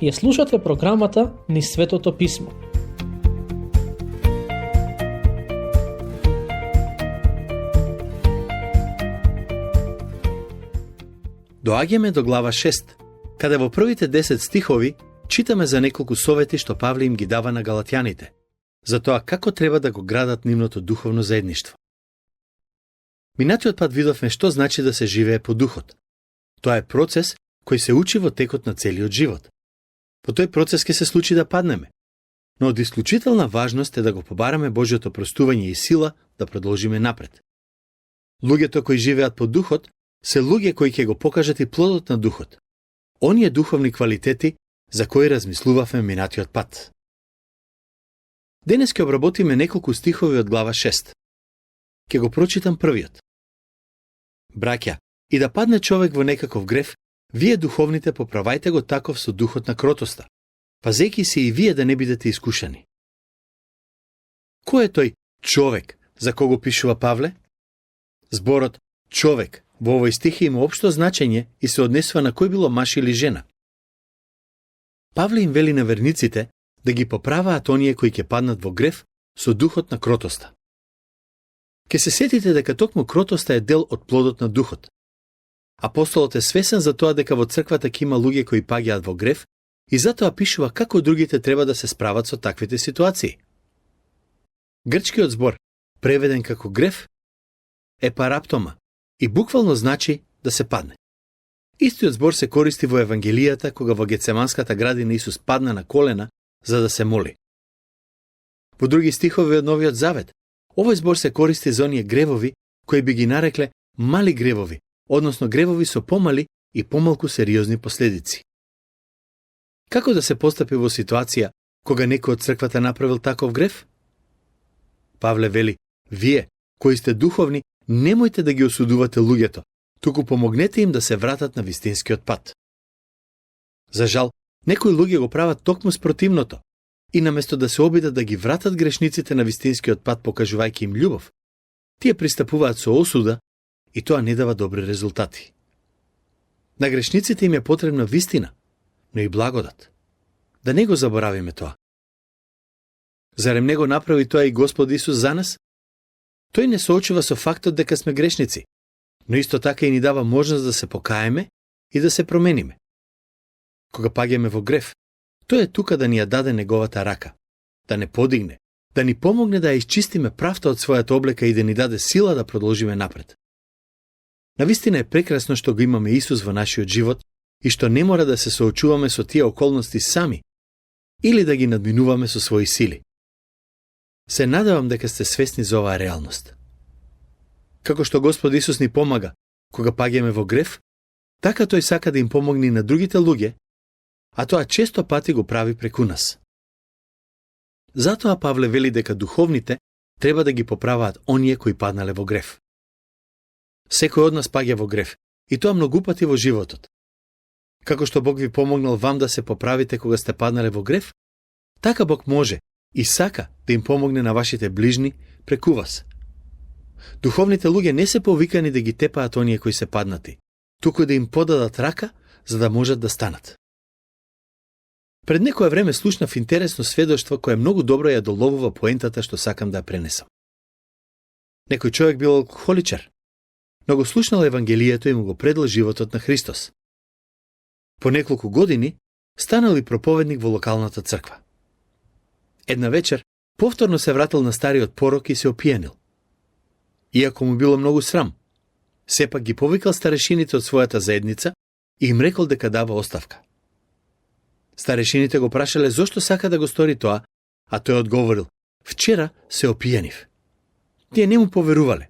Ја слушате програмата Низ Светото Писмо. Доаѓаме до глава 6, каде во првите 10 стихови читаме за неколку совети што Павле им ги дава на галатјаните, за тоа како треба да го градат нивното духовно заедништво. Минатиот пат видовме што значи да се живее по духот. Тоа е процес кој се учи во текот на целиот живот. По тој процес ќе се случи да паднеме, но од исклучителна важност е да го побараме Божјото простување и сила да продолжиме напред. Луѓето кои живеат по духот се луѓе кои ќе го покажат и плодот на духот, оние духовни квалитети за кои размислувавме минатиот пат. Денес ќе обработиме неколку стихови од глава 6. Ќе го прочитам првиот. Браќа, и да падне човек во некаков грев, вие духовните поправајте го таков со духот на кротоста, пазејќи се и вие да не бидете искушани. Кој е тој човек за кого пишува Павле? Зборот човек во овој стих има општо значење и се однесува на кој било маж или жена. Павле им вели на верниците да ги поправаат оние кои ќе паднат во грев со духот на кротоста. Ке се сетите дека токму кротоста е дел од плодот на духот. Апостолот е свесен за тоа дека во црквата ќе има луѓе кои паѓаат во грев и затоа пишува како другите треба да се справат со таквите ситуации. Грчкиот збор, преведен како грев, е параптома и буквално значи да се падне. Истиот збор се користи во Евангелијата кога во Гецеманската градина Исус падна на колена за да се моли. Во други стихови од Новиот Завет, овој збор се користи за оние гревови кои би ги нарекле мали гревови, односно гревови со помали и помалку сериозни последици. Како да се постапи во ситуација кога некој од црквата направил таков грев? Павле вели, вие, кои сте духовни, немојте да ги осудувате луѓето, туку помогнете им да се вратат на вистинскиот пат. За жал, некои луѓе го прават токму спротивното и наместо да се обидат да ги вратат грешниците на вистинскиот пат покажувајќи им љубов, тие пристапуваат со осуда и тоа не дава добри резултати. На грешниците им е потребна вистина, но и благодат. Да не го заборавиме тоа. Зарем не го направи тоа и Господ Исус за нас? Тој не соочува со фактот дека сме грешници, но исто така и ни дава можност да се покаеме и да се промениме. Кога паѓаме во грев, тој е тука да ни ја даде неговата рака, да не подигне, да ни помогне да ја исчистиме правта од својата облека и да ни даде сила да продолжиме напред. Навистина е прекрасно што го имаме Исус во нашиот живот и што не мора да се соочуваме со тие околности сами или да ги надминуваме со своји сили. Се надевам дека сте свесни за оваа реалност. Како што Господ Исус ни помага кога паѓаме во грев, така тој сака да им помогне на другите луѓе, а тоа често пати го прави преку нас. Затоа Павле вели дека духовните треба да ги поправаат оние кои паднале во грев. Секој од нас паѓа во грев, и тоа многу пати во животот. Како што Бог ви помогнал вам да се поправите кога сте паднале во грев, така Бог може и сака да им помогне на вашите ближни преку вас. Духовните луѓе не се повикани да ги тепаат оние кои се паднати, туку да им подадат рака за да можат да станат. Пред некое време слушнав интересно сведоштво кое многу добро ја доловува поентата што сакам да ја пренесам. Некој човек бил алкохоличар, но го слушнал Евангелието и му го предал животот на Христос. По неколку години станал и проповедник во локалната црква. Една вечер повторно се вратил на стариот порок и се опијанил. Иако му било многу срам, сепак ги повикал старешините од својата заедница и им рекол дека дава оставка. Старешините го прашале зошто сака да го стори тоа, а тој одговорил: вчера се опијанив. Тие не му поверувале.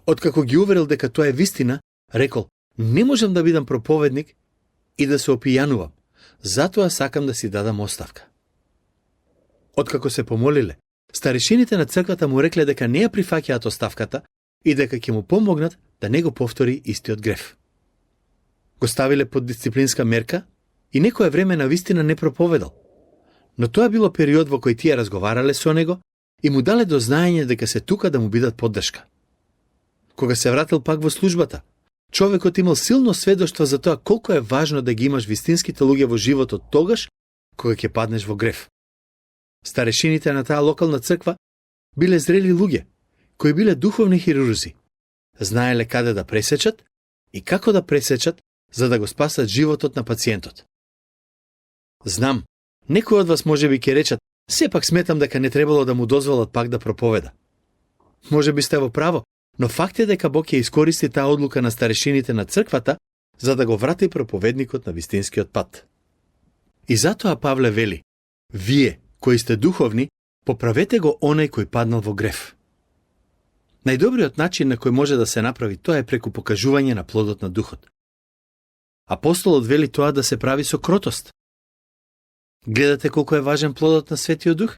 Откако ги уверил дека тоа е вистина, рекол: не можам да бидам проповедник и да се опијанувам, затоа сакам да си дадам оставка. Откако се помолиле, старешините на црквата му рекле дека не ја прифаќаат оставката и дека ќе му помогнат да не го повтори истиот грев. Го ставиле под дисциплинска мерка и некое време на вистина не проповедал, но тоа било период во кој тие разговарале со него и му дале до знаење дека се тука да му бидат поддршка. Кога се вратил пак во службата, човекот имал силно сведоштво за тоа колку е важно да ги имаш вистинските луѓе во животот тогаш кога ќе паднеш во грев. Старешините на таа локална црква биле зрели луѓе, кои биле духовни хирурзи. Знаеле каде да пресечат и како да пресечат за да го спасат животот на пациентот. Знам, некои од вас можеби ќе речат, сепак сметам дека не требало да му дозволат пак да проповеда. Можеби сте во право, но факт е дека Бог ќе искористи таа одлука на старешините на црквата за да го врати проповедникот на вистинскиот пат. И затоа Павле вели: вие, кои сте духовни, поправете го оној кој паднал во грев. Најдобриот начин на кој може да се направи тоа е преку покажување на плодот на духот. Апостолот вели тоа да се прави со кротост. Гледате колку е важен плодот на Светиот Дух?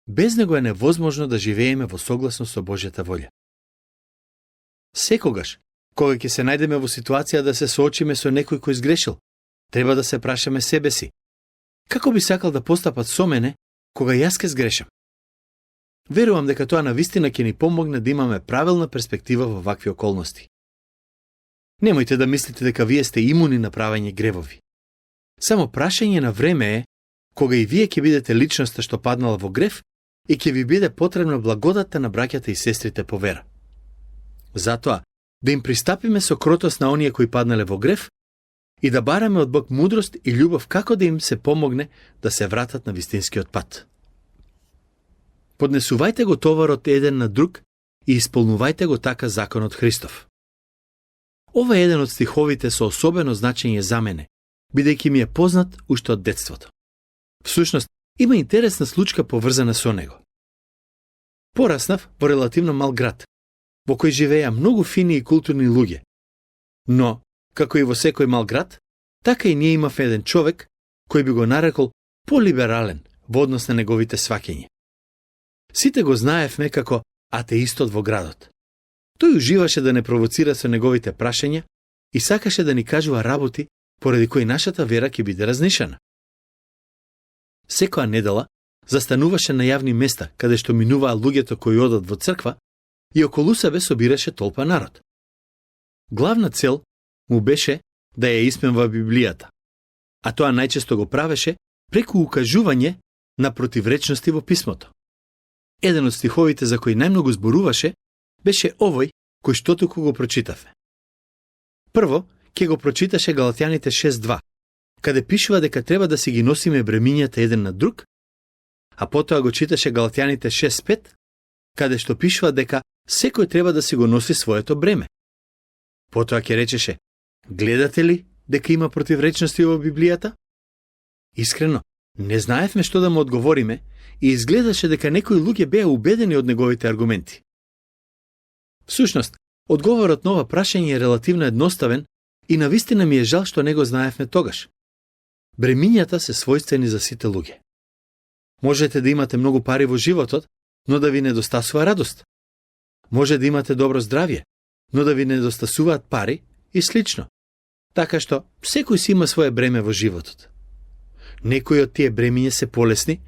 Без него е невозможно да живееме во согласност со Божјата волја. Секогаш, кога ќе се најдеме во ситуација да се соочиме со некој кој сгрешил, треба да се прашаме себе си: како би сакал да постапат со мене кога јас ке сгрешам? Верувам дека тоа навистина ќе ни помогне да имаме правилна перспектива во вакви околности. Немојте да мислите дека вие сте имуни на правење гревови. Само прашање на време е кога и вие ќе бидете личноста што паднала во грев и ќе ви биде потребна благодата на браќата и сестрите по вера. Затоа, да им пристапиме со кротост на оние кои паднале во грев и да бараме од Бог мудрост и љубов како да им се помогне да се вратат на вистинскиот пат. Поднесувајте го товарот еден на друг и исполнувајте го така законот Христов. Ова е еден од стиховите со особено значење за мене, бидејќи ми е познат уште од детството. Всушност, има интересна случка поврзана со него. Пораснав во релативно мал град, во кој живееа многу фини и културни луѓе. Но, како и во секој мал град, така и ние имав еден човек кој би го нарекол полиберален во однос на неговите сваќања. Сите го знаевме како атеистот во градот. Тој уживаше да не провоцира со неговите прашања и сакаше да ни кажува работи поради кои нашата вера ќе биде разнишана. Секоја недела застануваше на јавни места каде што минуваа луѓето кои одат во црква и околу себе собираше толпа народ. Главна цел му беше да ја испенва Библијата, а тоа најчесто го правеше преку укажување на противречности во писмото. Еден од стиховите за кои најмногу зборуваше беше овој кој што туку го прочитавме. Прво, ќе го прочиташе Галатјаните 6:2, каде пишува дека треба да си ги носиме бремињата еден на друг, а потоа го читаше Галатјаните 6:5, каде што пишува дека секој треба да си го носи своето бреме. Потоа ќе речеше: гледате ли дека има противречности во Библијата? Искрено, не знаевме што да му одговориме и изгледаше дека некои луѓе беа убедени од неговите аргументи. Всушност, одговорот на ова прашање е релативно едноставен и навистина ми е жал што не го знаевме тогаш. Бремињата се својствени за сите луѓе. Можете да имате многу пари во животот, но да ви недостасува радост. Може да имате добро здравје, но да ви недостасуваат пари и слично. Така што, секој си има свое бреме во животот. Некои од тие бремиња се полесни,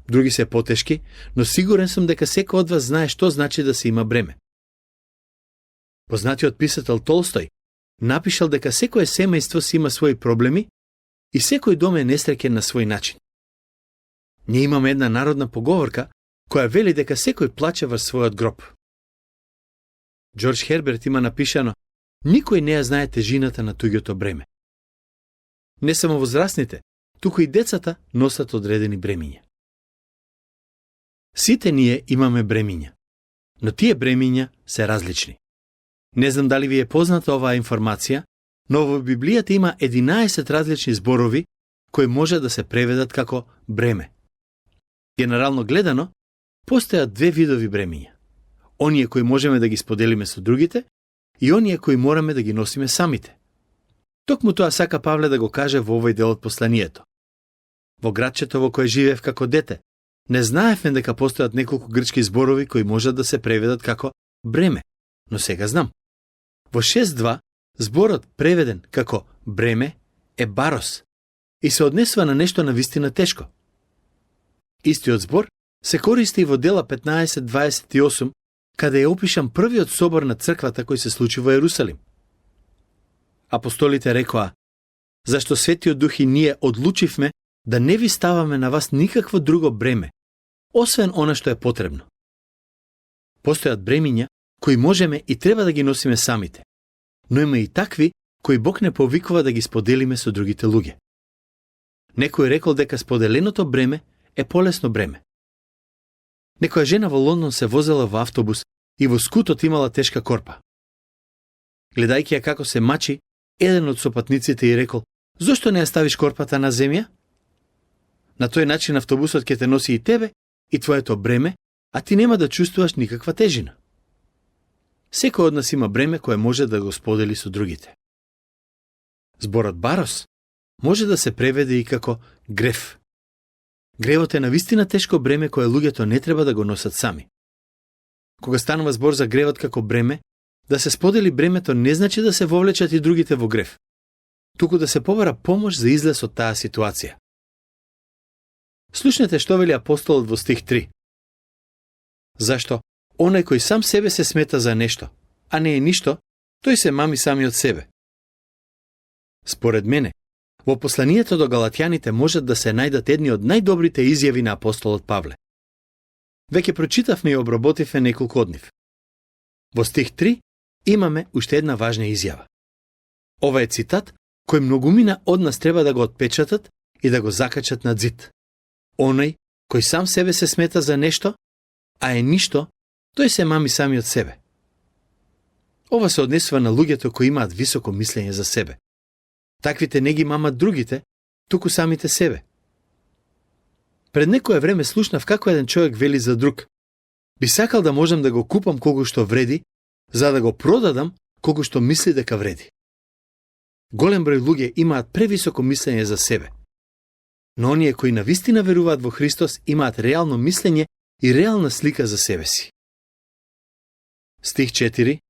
други се потешки, но сигурен сум дека секој од вас знае што значи да се има бреме. Познатиот писател Толстој напишал дека секое семејство си има своји проблеми и секој дом е несреќен на свој начин. Ние имаме една народна поговорка која вели дека секој плаче во својот гроб. Џорџ Херберт има напишано: никој не ја знае тежината на туѓото бреме. Не само возрастните, туку и децата носат одредени бремиња. Сите ние имаме бремиња, но тие бремиња се различни. Не знам дали ви е позната оваа информација, но во Библијата има 11 различни зборови кои може да се преведат како бреме. Генерално гледано, постојат две видови бремиња. Оние кои можеме да ги споделиме со другите и оние кои мораме да ги носиме самите. Токму тоа сака Павле да го каже во овој дел од посланието. Во градчето во кое живеев како дете, не знаевме дека постојат неколку грчки зборови кои можат да се преведат како бреме, но сега знам. Во 6.2 зборот преведен како бреме е барос и се однесува на нешто навистина тешко. Истиот збор се користи и во дела 15:28, каде е опишан првиот собор на црквата кој се случи во Ерусалим. Апостолите рекоа: зашто Светиот Дух и ние одлучивме да не ви ставаме на вас никакво друго бреме, освен она што е потребно. Постојат бремиња кои можеме и треба да ги носиме самите, но има и такви кои Бог не повикува да ги споделиме со другите луѓе. Некој рекол дека споделеното бреме е полесно бреме. Некоја жена во Лондон се возела во автобус и во скутот имала тешка корпа. Гледајќи ја како се мачи, еден од сопатниците ѝ рекол: зошто не ја ставиш корпата на земја? На тој начин автобусот ќе те носи и тебе и твоето бреме, а ти нема да чувствуваш никаква тежина. Секој од нас има бреме кое може да го сподели со другите. Зборот барос може да се преведе и како грев. Гревот е навистина тешко бреме кое луѓето не треба да го носат сами. Кога станува збор за гревот како бреме, да се сподели бремето не значи да се вовлечат и другите во грев, туку да се побара помош за излез од таа ситуација. Слушнете што вели апостолот во стих 3. Зашто оној кој сам себе се смета за нешто, а не е ништо, тој се мами сами од себе. Според мене, во посланието до галатјаните можат да се најдат едни од најдобрите изјави на апостолот Павле. Веќе прочитавме и обработивме неколку од нив. Во стих 3 имаме уште една важна изјава. Ова е цитат кој многумина од нас треба да го отпечатат и да го закачат на ѕид. Оној кој сам себе се смета за нешто, а е ништо, тој се мами сами од себе. Ова се однесува на луѓето кои имаат високо мислење за себе. Таквите не ги мамат другите, туку самите себе. Пред некое време слушнав како еден човек вели за друг: би сакал да можам да го купам колку што вреди, за да го продадам колку што мисли дека вреди. Голем број луѓе имаат превисоко мислење за себе. Но оние кои навистина веруваат во Христос имаат реално мислење и реална слика за себе си. Стих 4.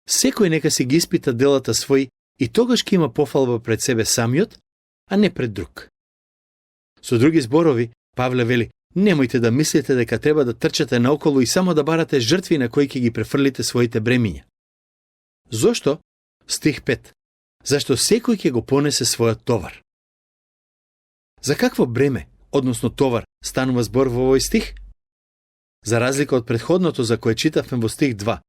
Секој нека си ги испита делата своји и тогаш ќе има пофалба пред себе самиот, а не пред друг. Со други зборови, Павле вели: немојте да мислите дека треба да трчате наоколу и само да барате жртви на кои ќе ги префрлите своите бремиња. Зошто? Стих 5. Зашто секој ќе го понесе својот товар. За какво бреме, односно товар, станува збор во овој стих? За разлика од претходното за кое читавме во стих 2,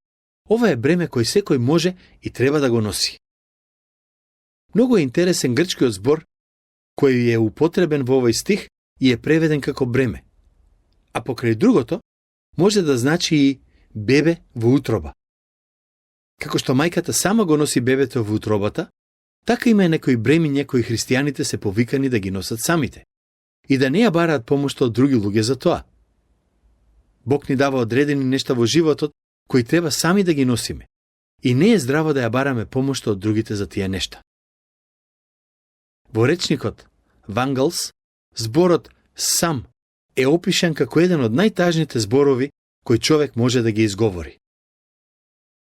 ова е бреме кој секој може и треба да го носи. Многу е интересен грчкиот збор кој е употребен во овој стих и е преведен како бреме. А покрај другото, може да значи и бебе во утроба. Како што мајката сама го носи бебето во утробата, така има и некои бремиња кои христијаните се повикани да ги носат самите и да не ја бараат помошта од други луѓе за тоа. Бог ни дава одредени нешта во животот кои треба сами да ги носиме и не е здраво да ја бараме помошта од другите за тие нешта. Во речникот Вангалс, зборот сам е опишан како еден од најтажните зборови кои човек може да ги изговори.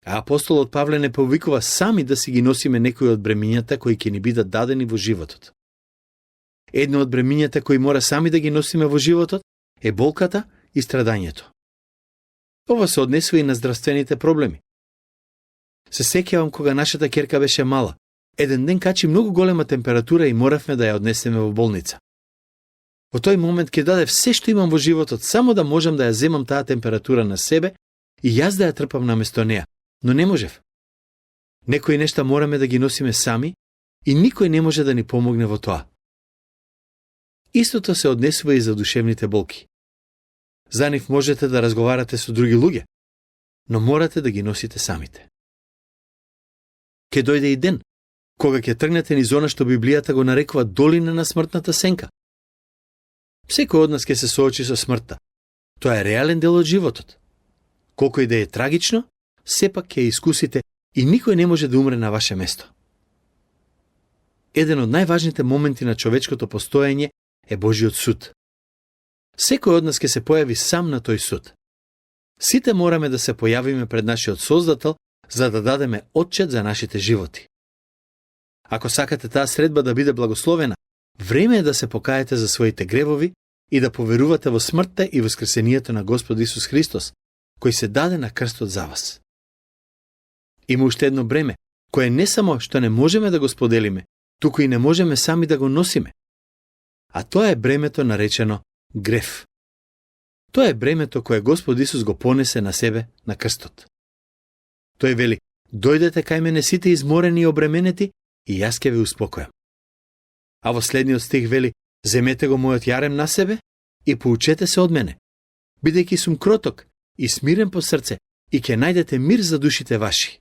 А апостолот Павле не повикува сами да си ги носиме некои од бремињата кои ќе ни бидат дадени во животот. Едно од бремињата кои мора сами да ги носиме во животот е болката и страдањето. Ова се однесува и на здравствените проблеми. Се сеќавам кога нашата ќерка беше мала. Еден ден качи многу голема температура и моравме да ја однесеме во болница. Во тој момент ќе дадев се што имам во животот само да можам да ја земам таа температура на себе и јас да ја трпам наместо неа, но не можев. Некои нешта мораме да ги носиме сами и никој не може да ни помогне во тоа. Истото се однесува и за душевните болки. За нив можете да разговарате со други луѓе, но морате да ги носите самите. Ке дојде и ден кога ќе тргнете низ она што Библијата го нарекува долина на смртната сенка. Секој од нас ќе се соочи со смртта. Тоа е реален дел од животот. Колку и да е трагично, сепак ќе искусите и никој не може да умре на ваше место. Еден од најважните моменти на човечкото постоење е Божиот суд. Секој од нас ќе се појави сам на тој суд. Сите мораме да се појавиме пред нашиот Создател за да дадеме отчет за нашите животи. Ако сакате таа средба да биде благословена, време е да се покаете за своите гревови и да поверувате во смртта и воскресението на Господ Исус Христос, кој се даде на крстот за вас. Има уште едно бреме, кое не само што не можеме да го споделиме, туку и не можеме сами да го носиме. А тоа е бремето наречено грев. Тоа е бремето кое Господ Исус го понесе на себе на крстот. Тој вели: дојдете кај мене сите изморени и обременети, и јас ќе ве успокојам. А во следниот стих вели: земете го мојот јарем на себе и поучете се од мене, бидејќи сум кроток и смирен по срце, и ќе најдете мир за душите ваши.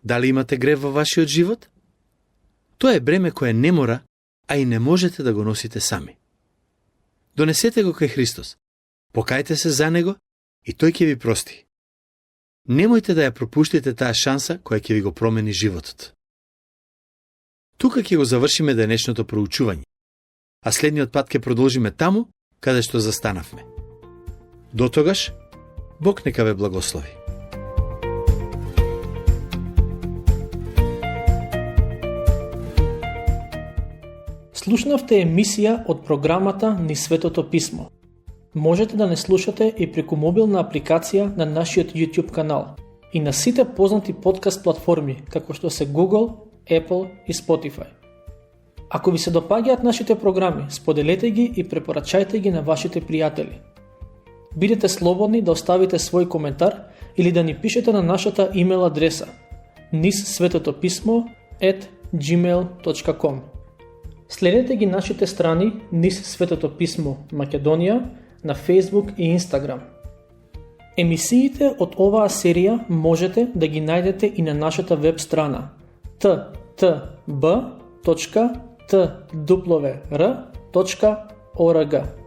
Дали имате грев во вашиот живот? Тоа е бреме кое не мора, а и не можете да го носите сами. Донесете го кај Христос, покајте се за Него и Тој ќе ви прости. Немојте да ја пропуштите таа шанса која ќе ви го промени животот. Тука ќе го завршиме денешното проучување, а следниот пат ќе продолжиме таму каде што застанавме. Дотогаш, Бог нека ве благослови. Слушнавте емисија од програмата Низ Светото Писмо. Можете да не слушате и преку мобилна апликација на нашиот YouTube канал и на сите познати подкаст платформи, како што се Google, Apple и Spotify. Ако ви се допаѓаат нашите програми, споделете ги и препорачајте ги на вашите пријатели. Бидете слободни да оставите свој коментар или да ни пишете на нашата имейл адреса nizsvetotopismo@gmail.com. Следете ги нашите страни Низ Светото Писмо Македонија на Facebook и Instagram. Емисиите од оваа серија можете да ги најдете и на нашата веб страна ttb.twr.org.